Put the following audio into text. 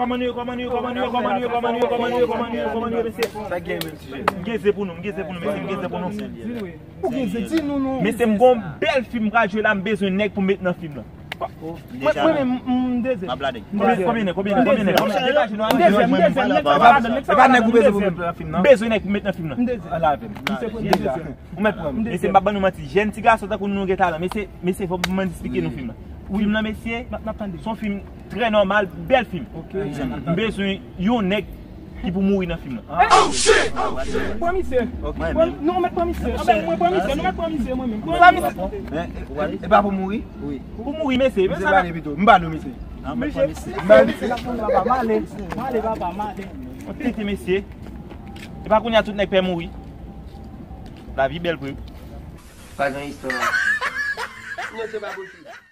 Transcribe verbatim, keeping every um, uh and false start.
Kòman nou ye, kòman nou ye, kòman nou ye, kòman nou ye, kòman nou ye, kòman nou ye, kòman nou ye, kòman nou ye, mesye? Sa gen, men, ti jèn. M gen ze pou nou, m gen ze pou nou, mesye, m gen ze pou nou. Di nou, wi. Ou gen ze, di nou non. Mesye, m gon bèl fim m pral jwe la, m bezwen nèg pou m met nan fim nan. Mwen, mwen menm, m, m dezèm. M ap lade. Konbyen, konbyen nèg, konbyen nèg, konbyen nèg, konbyen nèg? Degaje nou, degaje nou. E pa nèg ou bezwen pou met nan fim nan? M bezwen nèg pou met nan fim nan. M dezèm. Al avè m. Ou mèt pran m. Mesye, m p ap ban nou manti. Jèn ti gason tankou nou, nou gen talan. Mesye, mesye, fò m esplike nou fim nan. Fim nan, mesye, se yon fim trè nòmal, bèl fim. M bezwen yon nèg ki pou mouri nan fim nan. Pran misye. Pran, non, mèt pran misye. Anben, mwen pran misye, nou mèt pran misye, mwen menm. Pran misye. E pa pou mouri? Wi. Pou mouri, mesye. Misye ba nou pito. M ba nou, mesye. M ba nou, mesye. M ale, m ale, papa, m ale. Yon tete, mesye. E pa kounye a tout nèg pè mouri. Lavi bèl vre. Pa gen istwa. Non, se pa posib.